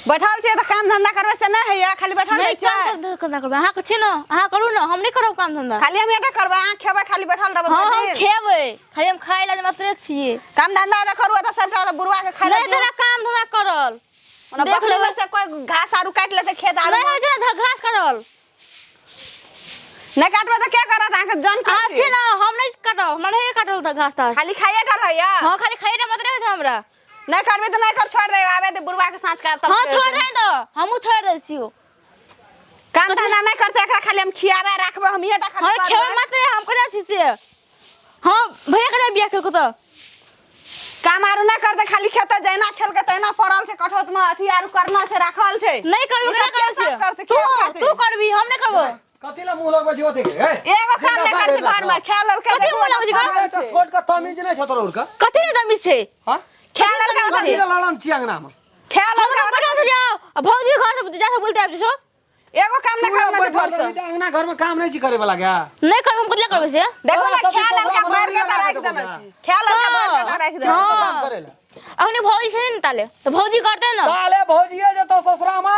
बैठल छियै तऽ काम धंधा करबै से नहि होइया खाली बैठल नहि रहै काम छियै धंधा करना करबै अहाँके छी ने अहाँ करू ने हम नहि करब काम धंधा खाली हम एटा करबै अहाँ खेबै खाली बैठल रहबै हाँ भरि हम दिन। खेबै खाली हम खाय लए मात्रे छियै काम धंधा तऽ करू तऽ सबटा तऽ बुढ़वा के खाय नहि लए दियौ। तोरा काम धंधा करल ओना देख बकरी में लेबै। से कोई घास आरू काटि लेतै खेत आरू नहि होइ छै ने घास करल नहि काटबै तऽ के करत अहाँके जन के अहाँ छी ने हम नहि काटब हमरा नहि काटल तऽ घास तास खाली खाइए टा रहैया हाँ खाली खाइए टा मात्रे होइ छै हमरा नहि करबै तऽ नहि कर छोड़ दे आबे दे बुढ़वा के साँझ के तब हाँ छोड़ दे दो हमहूँ छोड़ दै छियौ काम धंधा नहि करते एकरा खाली हम खियाबै राखबै हम टा खाली हाँ करबै। खेबै मात्रे हम कना छी से हाँ भैया कना बियाह केलको तऽ काम आरू नहि करते खाली खेते जैना खेलके तैना पड़ल छै कठौत में अथी आरू करना छै राखल छै नहीं करबी ई सब केना के सब करबै करते तू के खाते तू करबी हम नहीं करबो कथी ला मुंह लगबै छी ओथे के हे एगो काम नहि करै छै घर में खेल लड़के कथी मुँह लगबै छी घर? एकटा छोट के तमीज नहि छौ तोरा उरका कथी नहीं तमीज छै हां खेल लड़का कथी ला लड़न छी अंगना में खेल हम लड़का बैठल से जाओ आ भौजी घर से जा से बोलते आबि छो एगो काम नहि करना छै बैठल भोर से रही तऽ अंगना घर में काम नहि छी करे वाला गा नहीं करब हम कथी ला करबै से देखो ना तोरा सब खेल लड़का ससुरा भर के मनोरी तऽ राखि लगा देने देबो छी खेल लड़का भर के तऽ राखि देने हाँ। छी काम करे ला अखने भौजी छै ने ताले तऽ भौजी करते ने ताले भौजिए जेतो ससुरा में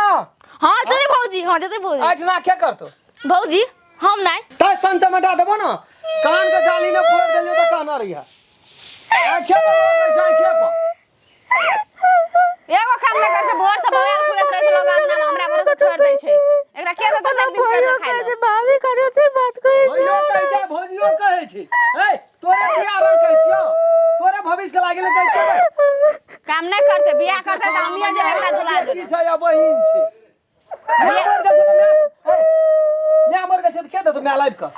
हाँ जते भौजी हाँ जते भौजी ऐठना के करतो भौजी हम नहीं तै सन चमटा देबो न कान के जाली ने फोड़ देलियो तऽ कहना रहिया आंखे पर लड़ै छै आंखे पर एगो काम नहि करै छै भोर से बगाल खुलैत रहै छै लोग अंगना में हमरा भरोसे छोड़ दै छै एकरा के देतै सब दिन कर खाइ लए भाभी करे से बात करे भैयो कहै छै भौजियो कहै छै हे तोरे बियाह रह कहै छियौ तोरे भविष्य के लागे ले कहै छियौ काम नहि करतै बियाह करतै तऽ हमिये जेबै एकरा धुला बेटी देबै छै या बहिन छै माय मर गेल छै तऽ माय हे, माय मर गेल छै तऽ के देतौ माय लाबि कऽ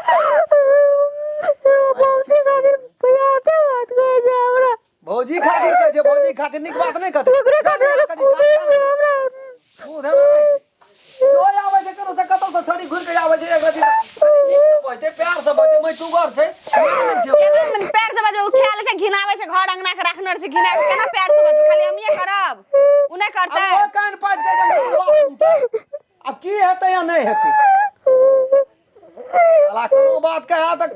भौजी खातिर प्यार बात करे छै हमरा भौजी खातिर कहै छै भौजी खातिर नीक बात नहि कहतै ओकरे खातिर तऽ कूदै छै हमरा कूदे नहि जो आबै छै कोनो से कतौ से छड़ी घुरि के आबै छै एक रति कनि नीक से बजतै प्यार से बजतै मैटुगर छै नहि छै केना मने पैर से बजबै ओ खेल छै घिनाबै छै घर अंगना के राखने रहै छै घिना के केना पैर से बजबै खाली हमिये करब उ नहि करतै आब ओ कान पाटि के जे बात सुनतै आब की हेतै या नहि हेतै साला कोनो बात कहे तऽ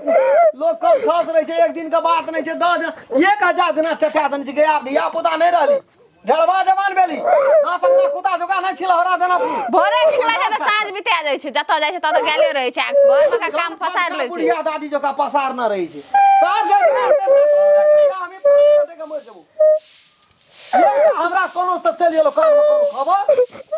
लोक कम खस रहै छै एक दिन के बात नहि छै 10 दिन 1000 दिना चचा देने छै गया धिया पुता नहि रहली ढेरवा जवान भेली 10 अंगना कुत्ता जोका नहि छिलहरा देना भोरे निकलै छै तऽ साँझ बिता जाइ छै जतऽ जाइ छै ततऽ गेले रहै छै आ घर मे काम पसारि लै छै बुढ़िया दादी जोका पसार न रहै छै साँझ जाइ छै हमे पाँच गोटे के मरि जेबौ ये हमरा कोनो से चलि गेलो कान में कोनो खबर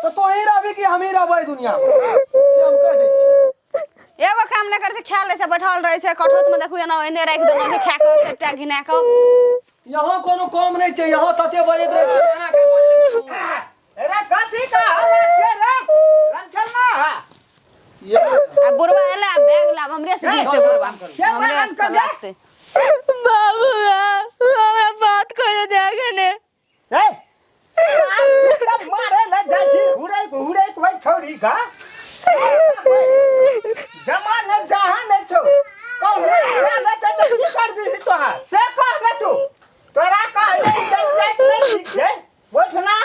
तऽ तोही रहबी कि हमही रहबै दुनिया में से हम कहि दै छी एगो काम नहि करै छै खा लै छै बैठल रहै छै कठौत मे देखू एना एने राखि देने छै खा कऽ सबटा घिना कऽ यहाँ कोनो कम नहि छै यहाँ तते बजैत रहै छै एना के बजैत अरे कथी का हल्ला छै रे रंचल ना ये आ बुढ़वा एलै आ बैग लाब हमरे से गिरतै बुढ़वा के हमरे बहन से के लागतै बाबू हमरा बात करे दे अखने ए सब मारे ले जाइ छी हुरै हुरै कोई छौड़ी का जमाना जहाँ नहीं छौ कहूँ ना तऽ की करबी तोहार से कह ने तू तोरा कहले जाइत नहि ठीक छै ओठना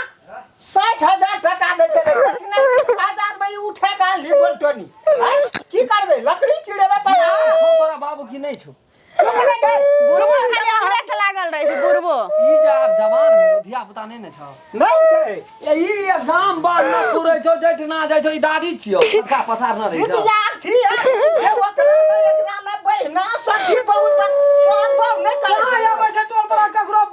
60,000 टका देते रहे ओठना 1000 में ई उठे का ली बोलटोनी आँय? की करबे लकड़ी चिड़ेबे पर छौ तोरा बाबू की नहि छौ बुढ़बो खाली हमरे से लागल रहै छै बुढ़बो ई जे आब जवान भेलो धिया पुता नहि ने छौ नहीं छै ए ई गाम बार न पुरै छौ जैठना जाइ छौ ई दादी छियौ पक्का पसार न रहै छौ विद्यार्थी है जे ओकरा ले एकरा ले बहिना सखी बहुत तोहर बहु नहि करै कहाँ छै आबै छै टोल पर ककरो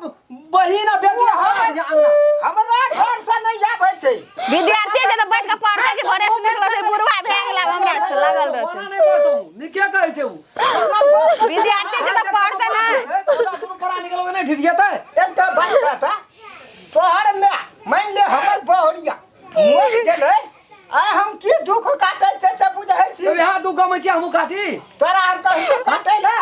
बहिन आ बेटी आबै छै अंगना हमरा घर से नहि आबै छै विद्यार्थी छै तऽ बैठ के पढ़तै कि भोरे से निकलतै छै बुढ़वा भए गेल आब हमरा से लागल रहतै ओना नहि पढ़तौ नीके कहै छै उ विद्यार्थी छै तऽ पढ़तै नहि ए, तऽ ओकरा दुनू परा निकलबै नहि ढिढियेतै एकटा बात कहता तोहर माय मानि ले हमर बहुरिया मरि गेलै आइ हम की दुख काटै छै से बुझै छी तब यहाँ दुख गमै छी हमहूँ काटी तोरा हम कहियो काटै ने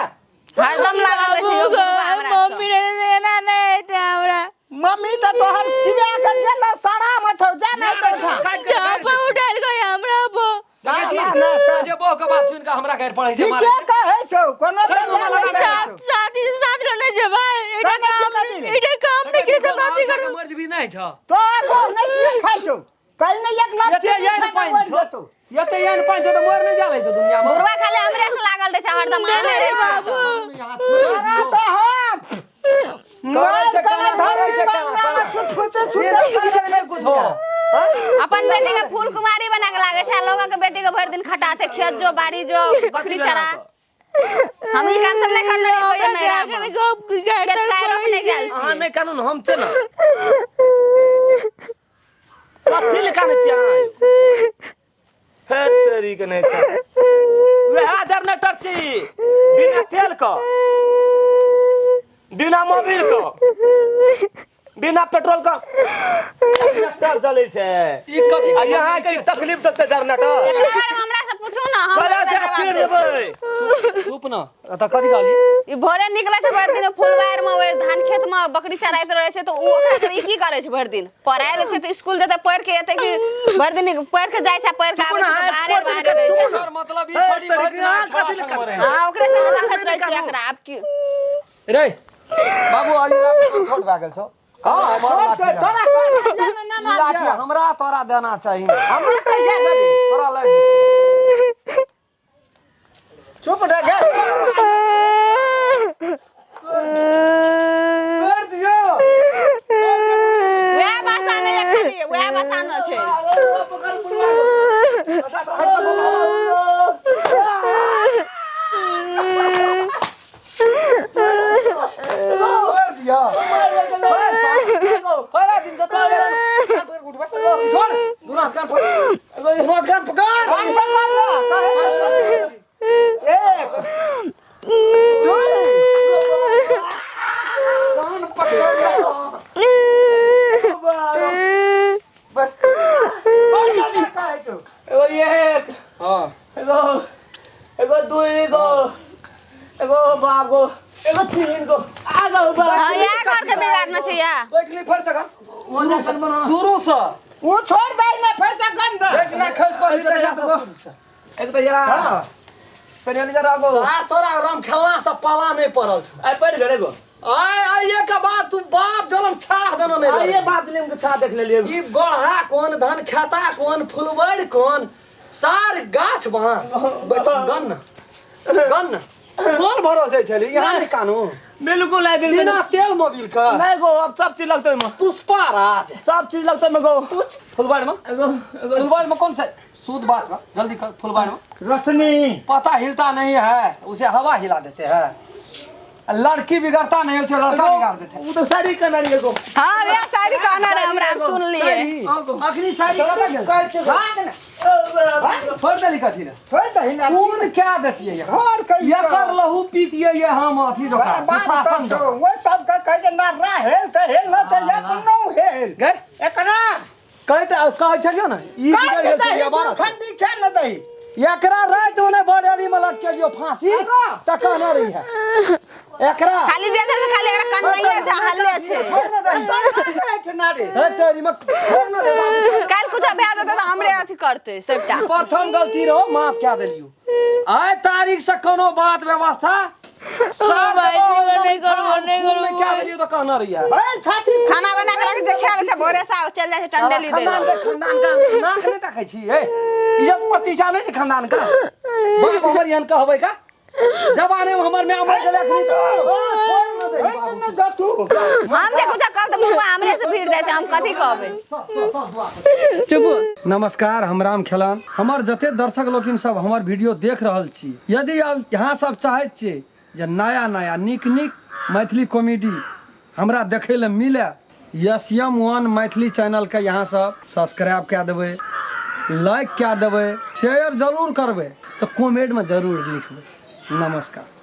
हरदम लागल रहै छै यौ बुढ़वा हमरा से। मम्मी रे एना नहि हेतै हमरा मम्मी तऽ तोहर चिबा के गेल सारा में छौ जा नहि तो उठा काटि के चापा गाड़ि दे। उठायल गई हमरा पो देखै छी ना, ना, ना। जे बहू के बात सुनि कऽ हमरा गारि पड़ै छै मारै ठीके कहै छौ कोनो चल, बेजार लगा नहि दे। छौ। शादी से साथ रहने जेबै एटा केना काम की करी? एटा काम नहि के हमरा अथी करू मर्ज भी नहि छौ तोहर बहू नहि की खाइ छौ कहीं नहि एक लाख एते एहन पानि छौ जेतौ एते एहन पानि छौ तऽ मर नहि जालै छौ दुनिया मे बुढ़वा खाली हमरे से लागल रहै छै हरदम आने रहै छै बाबू यहाँ छोड़ि तोरा दियौ। तऽ हम करै छै मारि केना, कऽ करै छै धरी केना, बंगला में केना। सुत सुत से सुत नहि कुछो हाँ? अपन बेटी के फूल कुमारी बना के लागे छै, लोगन के बेटी के भरि दिन खटाते, खेत जो, बाड़ी जो, बकरी चरा। हम ई काम सब नहीं करने रहियै कहियो नहीं राम। खेत काय रोपने गेल अहाँ छी। नहि कानून हम छै ने, कथी लए कानै छियै अहाँ? हे तेरी के नहि तऽ वएह जनरेटर छी, बिना तेल के, बिना मोबिल के, बिना पेट्रोल के ट्रैक्टर चलै छै। ई कथी? आ यहाँ के तकलीफ देतै जनरेटर? एकरा बारे में हमरा से पूछू ना, हम कहला एकरा जा जवाब चीर दै छी। देबै। चुप न। तऽ कथी कहली? ई भोरे निकले छै, भरि दिन फुलवार में, ओहि धान खेत में बकरी चराइत रहे छै, तऽ उ ओकरा कर ई की करे छै? भरि दिन पढ़ाइ दै छै तऽ स्कूल जेतै, पढ़ के एतै कि भरि दिन पढ़ के जाइ छै, पढ़ के आबै छै तऽ बाहरे बाहरे रहै छै। एकर मतलब ई छड़ी भरि दिन छौड़ा संग मे रहै। हँ, ओकरे संगे रखैत रहै छै एकरा। आब की रे बाबू, अली लाठी छोट भए गेल छौ। हाँ, छोट छै, तोरा कहलियै ने ना ई लाठी मारियै। हमरा तोरा देना चाही। हमरा कहिया देबही? तोरा लागि जेतौ। चुप रह गे। कर दियौ। वएह भाषा नहि है खाली, वएह भाषा न छै। कर दियौ। छोड़, दुनू हाथ कान पकड़, दुनू हाथ कान पकड़। कान पकड़ लो, काहे एक कान पकड़ लो। कहै छौ? एगो एक, हाँ। एगो, एगो दुई गो, एगो बाप गो, एगो तीन गो, आ गो बाप। हँ, इएह घर के बिगाड़ना छै इएह। बैठली फेर से कर, शुरू से, शुरू से। उ छोड़ दे ने, फेर से गन दे। बैठ ना, खस पर शुरू से। एक तो यार हाँ। पेनियन का रागो। आ तोरा राम खेलना से पाला नहीं पड़ल छौ। आई पड़ गेल एगो। आय आइए के बाद तू बाप जनम छाह देना नहीं। आइए बात ले के छा देख लेलिए। ई गढ़ा कोन, धान खाता कोन, फुलबड़ कोन, सार गाछ बांस। बैठ, गन गन कोन भरोसे छली यहाँ नहीं कानू। बिल्कुल आई, बिल्कुल। बिना तेल मोबिल का नहीं गो, अब सब चीज लगते में। पुष्पा राज। सब चीज लगते में गो। फुलबाड़ में एगो, एगो। फुलबाड़ में कौन सा शुद्ध बात कर, जल्दी कर। फुलबाड़ में रोशनी पता हिलता नहीं है, उसे हवा हिला देते हैं। लड़की बिगड़ता नहीं, उसे लड़का बिगाड़ देते हैं। उ तो साड़ी कना रही एगो। हँ, वएह साड़ी कहना रहे हमरा, हम सुनलिए। अखनी साड़ी कतऽ गेल? भाग ने। फोड़ देली कथी रे? छोड़ दही ने। कोन क्या देतियै घर कहियो। एकर लहू पीतियै ये हम अथी जकाँ बर्बाद प्रशासन कर जकाँ। छौ। वो सबके कहै जे ना हेल तऽ हेल, न तऽ अपनो हेल। गै एकरा कहैत कहै छलियौ ने, ई बिगड़ि गेल छलियै बारह। खंडी क्या न दही। एकरा राति में बड़ेरी में लटकेलियो फांसी तऽ कहने रही है एकरा। खाली जे छै से खाली एकरा कन्नैये छै, हल्ले छै। छोड़ ने दही। ना रे। हे तेरी में छोड़ ने दे बाबू। काल्हि कुछो भए जेतै तऽ हमरे अथी करतै सबटा। प्रथम गलती रहो, माफ कए देलियो। आइ तारीख से कोनो बात व्यवस्था भाई जी, नहीं करबो, नहीं करबो। क्या देलियो तऽ कहने रही है। भरि छाती। खाना बना के रख, जे खायल छै भोरे से चलि जाइ छै टंडेली दै खानदान लए। के, खानदान का नाक नहि देखै छी? हे, इज्जत प्रतिष्ठा नहि छै खानदान का? बाप हमर एहन कहबै का जवाने में हमर माय मर गेलै, अखनी तऽ ओ, छोड़ न दे बाबू। न जा तू। हम जे कुछो कहब तऽ मुँह हमरे से भिड़ जाइ छै, हम कथी कहबै? चल, चल, दुआ कर। चुप। नमस्कार, हम राम खेलान। हमर जते दर्शक लोकिन सब हमर वीडियो देख रहल छी, यदि आप यहाँ सब चाहैत छियै जे नया नया नीक नीक मैथिली कॉमेडी हमरा देखै लए मिले, एस एम वन मैथिली चैनलके यहाँ सब सब्सक्राइब कए देबै, लाइक कए देबै, शेयर जरूर करबै, तऽ कमेंटमे जरूर लिखबै। नमस्कार।